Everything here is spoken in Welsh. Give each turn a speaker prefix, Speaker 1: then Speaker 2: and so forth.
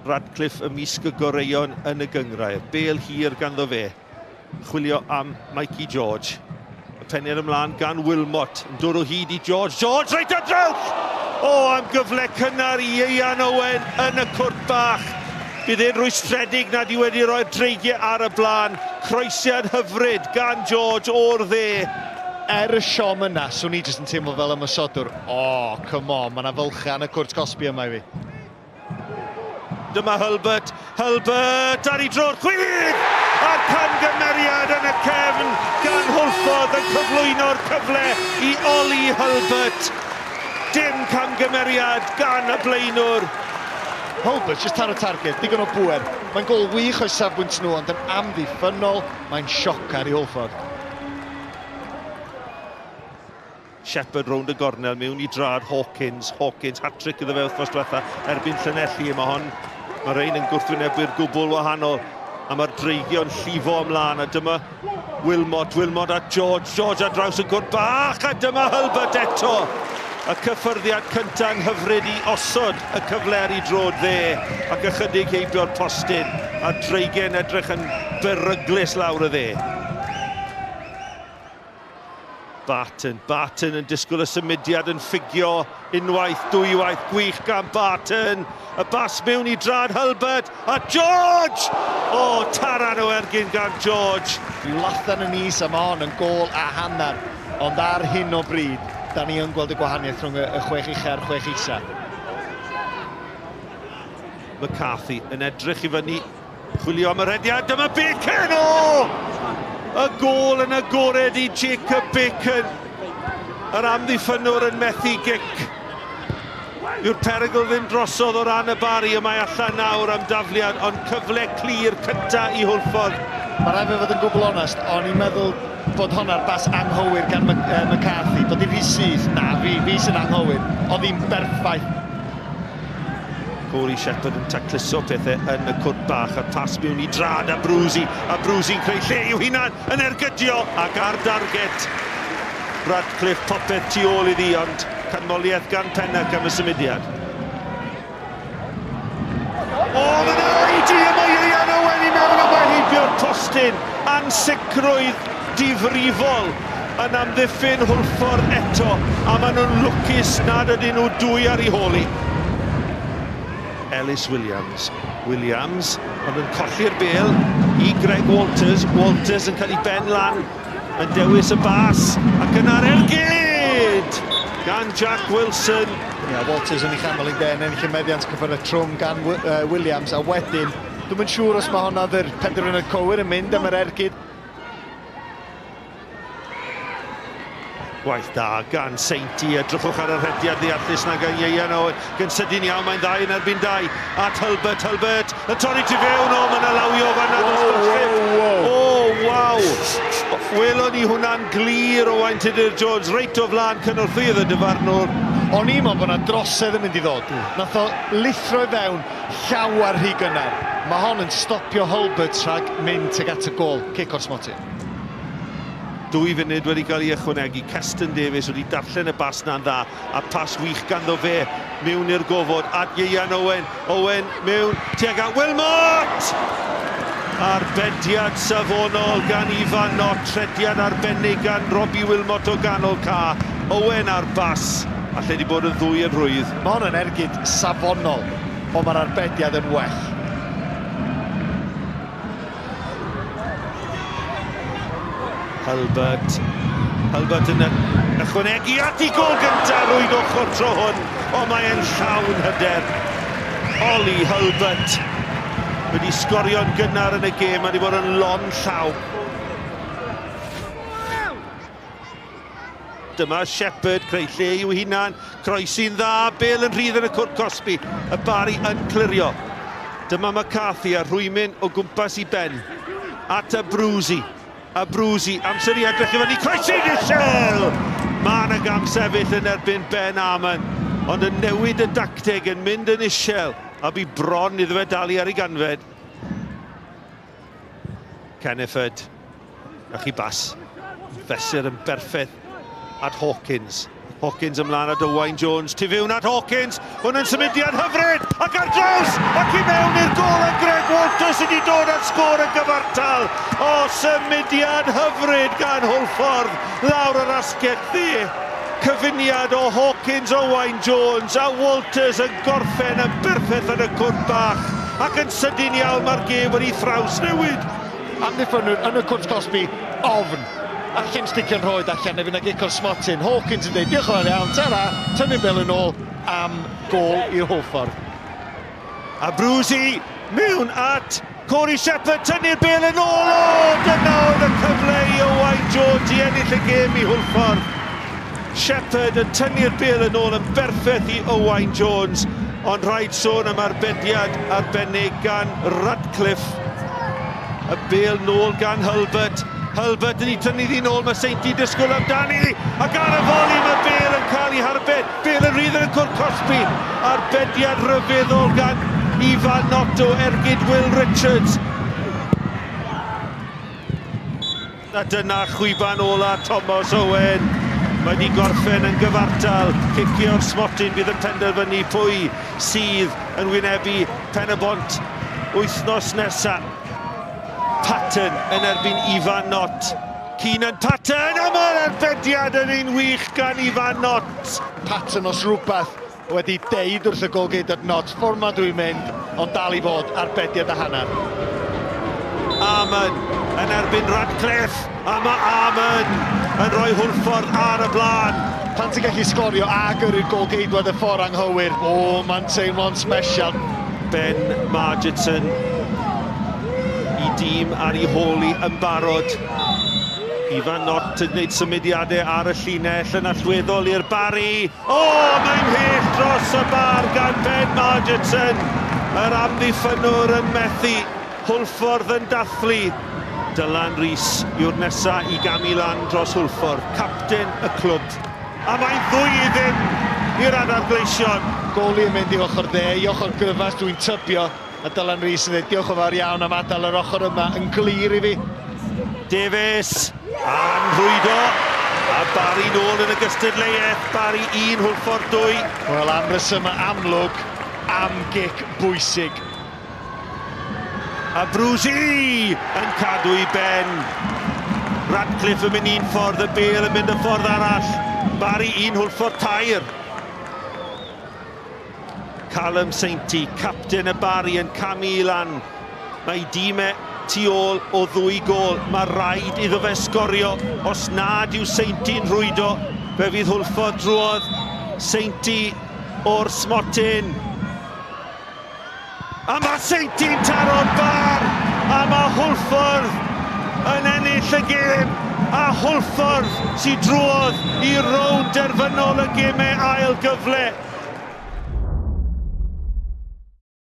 Speaker 1: Radcliffe ymysg y goreuon yn y gynghrair. Bêl hir ganddo fe. Chwilio am Mikey George. Y peniad ymlaen gan Wilmot. Yn dod o hyd i George. George reit ar draws! O, am gyfle cynnar i Ieuan Owen yn y cwrt bach. Bydd e'n rwystredig nad yw wedi rhoi'r dreigiau ar y blaen. Croesiad hyfryd gan George o'r dde.
Speaker 2: Er y siom yna, swn i jyst yn teimlo fel ymosodwr, o, come on, mae 'na fylchau yn y cwrt cosbi yma i fi.
Speaker 1: Dyma Hulbert, Hulbert ar ei dro'r chwith! A'r camgymeriad yn y cefn gan Hwlffordd yn cyflwyno'r cyfle i Ollie Hulbert. Dim camgymeriad gan y blaenwr.
Speaker 2: Hulbert jyst taro targed, digon o bŵer. Mae'n gôl wych o'i safbwynt nhw ond yn amddiffynnol, mae'n siocar i Hwlffordd.
Speaker 1: Sheppard rownd y gornel mewn i drad Hawkins. Hawkins, hat-trick iddo fe wythnos diwetha erbyn Llanelli. Mae hon, mae rhain yn gwrthwynebwyr gwbl wahanol. A mae'r dreigio'n llifo ymlaen. A dyma Wilmot, Wilmot at George, George ar draws y gwrt bach. A dyma Hulbert eto. Y cyffyrddiad cyntaf yng nghyfryd i osod y cyfle ar ei droed dde ac ychydig heibio'r postyn. A dreigiau'n edrych yn beryglus lawr y dde. Barton, Barton yn disgwyl y symudiad yn ffugio unwaith, dwywaith, gwych gan Barton. Y bas mewn i drad Hulbert, a George! O, oh, taran o ergyn gan George.
Speaker 2: Rhyw lathan yn is a mae hon yn gôl a hanner, ond ar hyn o bryd, da ni yn gweld y gwahaniaeth rhwng y, y chwech ucha a'r chwech isa.
Speaker 1: McCarthy yn edrych i fyny Chwilio am y rhediad, dyma Bacon! O! Y gôl yn agored i Jacob Bacon. Yr amddiffynnwr yn methu gic. Yw'r perygl ddim drosodd o ran y Bari, y mae allan nawr am dafliad, ond cyfle clir cynta i Hwlffordd.
Speaker 2: Mae rhaid fi fod yn gwbl onest, o'n i'n meddwl bod honna'r bas anghywir gan McCarthy, bod hi'n rhy syth. Na, fi, fi sy'n anghywir. Oedd hi'n berffaith.
Speaker 1: Corey Shepherd yn tacluso pethau yn y cwrt bach a'r pas mewn i drad a Brwsi a Brwsi'n creu lle i'w hunan yn ergydio ac ar darget Radcliffe popeth tu ôl iddi ond canmoliaeth gan Pennock am y symudiad. O, mae yna oedi a mae Ieuan Owen i mewn a mae heibio'r postyn. Ansicrwydd difrifol yn amddiffyn Hwlffordd eto, a maen nhw'n lwcus nad ydyn nhw dwy ar ei hôl hi. Ellis Williams. Williams, ond yn colli'r bêl i Greg Walters. Walters yn cael ei ben lan, yn dewis y bas, ac yna'r ergyd gan Jack Wilson.
Speaker 2: Ia, Walters yn ei chanol i'n den, ennill y meddiant cyffyrdd trwm gan Williams, a wedyn, dwi'm yn siŵr os mae honna yr penderfyniad cywir yn mynd am yr ergyd.
Speaker 1: Gwaith da gan Seinti, edrychwch ar y rhediad ddeallus na gan Ieuan Owen. Gan sydyn iawn, mae'n ddau yn erbyn dau. At Hulbert, Hulbert yn torri tu fewn, o, mae'n alawio fanna dros bosib. O, waw! Welon ni hwnna'n glir Owain Tudur Jones, reit o flaen cynorthwyydd y dyfarnwr.
Speaker 2: O'n i'n meddwl bod 'na drosedd yn mynd i ddod. Nath o lithro i fewn llawer rhy gynnar. Mae hon yn stopio Hulbert rhag mynd tuag at y gôl. Cic o'r smotyn.
Speaker 1: Dwy funud wedi cael ei ychwanegu. Keston Davies wedi darllen y bas na'n dda, a pas wych ganddo fe mewn i'r gofod at Ieuan Owen. Owen mewn tuag at Wilmot! Arbediad safonol gan Ifan Nott, rhediad arbennig gan Robbie Wilmot o ganol ca. Owen ar bas, alle di bod yn ddwy yn rhwydd.
Speaker 2: Mae hon yn ergyd safonol, ond mae'r arbediad yn well.
Speaker 1: Hulbert. Hulbert yn ychwanegu at ei gol gyntaf rwyd ochr tro hwn, ond mae e'n llawn hyder. Ollie Hulbert wedi sgorio'n gynnar yn y gêm, mae wedi bod yn lon llaw. Dyma Shepherd, creu lle i'w hunan, croesi'n dda, bel yn rhydd yn y cwrt cosbi, y Bari yn clirio. Dyma McCarthy a rhwymyn o gwmpas i ben. At Abruzzi, Abruzzi, amser i edrych i fyny, croesi'n uchel! Mae yna gam sefyll yn erbyn Ben Armon, ond yn newid y dacteg yn mynd yn uchel, a bu bron iddo fe dalu ar ei ganfed. Kenneford, a chi bas. Fesur yn berffaith at Hawkins. Hawkins ymlaen at Owain Jones, tu fewn at Hawkins, hwn yn symudiad hyfryd, ac ar draws, ac Ac i mewn i'r gôl a Greg Walters sydd wedi dod at sgôr y gyfartal. O, symudiad hyfryd gan Hwlffordd lawr yr asgell dde. Cyfuniad o Hawkins, Owain Jones a Walters yn gorffen yn berffaith yn y cwrt bach. Ac yn sydyn iawn mae'r gêm wedi thrawsnewid.
Speaker 2: Amddiffynwyr yn y cwrt cosbi, ofn. Allan sticio'n rhoed allan, neu fydd 'na gic o'r smotyn. Hawkins yn dweud, diolch yn fawr iawn, ta-ra, tynnu bel yn ôl am gôl i'r Hwlffordd.
Speaker 1: A Bruzzi mewn at Corey Shepherd, tynnu'r bel yn ôl, o, dyna oedd y cyfle i Owain Jones i ennill y gêm i Hwlffordd. Shepherd yn tynnu'r bel yn ôl yn berffaith i Owain Jones, ond rhaid sôn am arbediad arbennig gan Ratcliffe. Y bel nôl gan Hulbert. Hulbert yn ei tynnu ddi nôl, mae Seinti disgwyl amdani, ac ar y foli mae bel yn cael ei harbed. Bel yn rhydd yn y cwrt cosbi. Arbediad rhyfeddol gan Ifan Notto, ergyd Will Richards. A dyna chwiban ola Tomos Owen. Mae wedi gorffen yn gyfartal. Cicio'r smotyn bydd yn penderfynu pwy sydd yn wynebu Pen-y-bont wythnos nesa. Patton yn erbyn Ifan Nott. Keenan Patton, a mae'r arbediad yn un wych gan Ifan Nott.
Speaker 2: Patton os rhywbeth wedi deud wrth y golgeidwad Nott, ffordd ma dwi'n mynd, ond dal i fod arbediad a hanner.
Speaker 1: Armon yn erbyn Radcliffe, a mae Armon yn rhoi Hwlffordd ar y blaen.
Speaker 2: Pan ti'n gallu sgorio a gyrru'r golgeidwad y ffordd anghywir, o, mae'n teimlo'n special.
Speaker 1: Ben Margetson i dîm ar ei hôl i yn barod. Ifan Nott yn gwneud symudiadau ar y llinell yn allweddol i'r Barri. O, mae'n mhell dros y bar gan Ben Margetson. Yr amddiffynnwr yn methu. Hwlffordd yn dathlu. Dylan Rees yw'r nesa i gamu lan dros Hwlffordd, capten y clwb. A mae'n 2-0 i'r Adar Gleision.
Speaker 2: Goli yn mynd i ochr dde, i ochr gryfas dwi'n tybio. A Dylan Rees yn dweud diolch yn fawr iawn am adael yr ochr yma yn glir i fi.
Speaker 1: Davies, anrhwydo, a Barry nôl yn y gystadleuaeth, Barry 1, Hwlffordd 2.
Speaker 2: Wel, am resymau amlwg, am gic bwysig.
Speaker 1: A Bruzzi yn cadw i ben. Radcliffe yn mynd un ffordd, y bel yn mynd y ffordd arall. Barry 1, Hwlffordd 3. Callum Sainty, capten y Barri yn camu i lan. Mae ei dîm e tu ôl o ddwy gôl. Mae rhaid iddo fe sgorio. Os nad yw Sainty'n rhwydo, fe fydd Hwlffordd drwodd. Sainty o'r smotyn. A mae Seinti'n taro'r bar! A mae Hwlffordd yn ennill y gêm! A Hwlffordd sydd drwodd i rownd derfynol y gemau ail gyfle.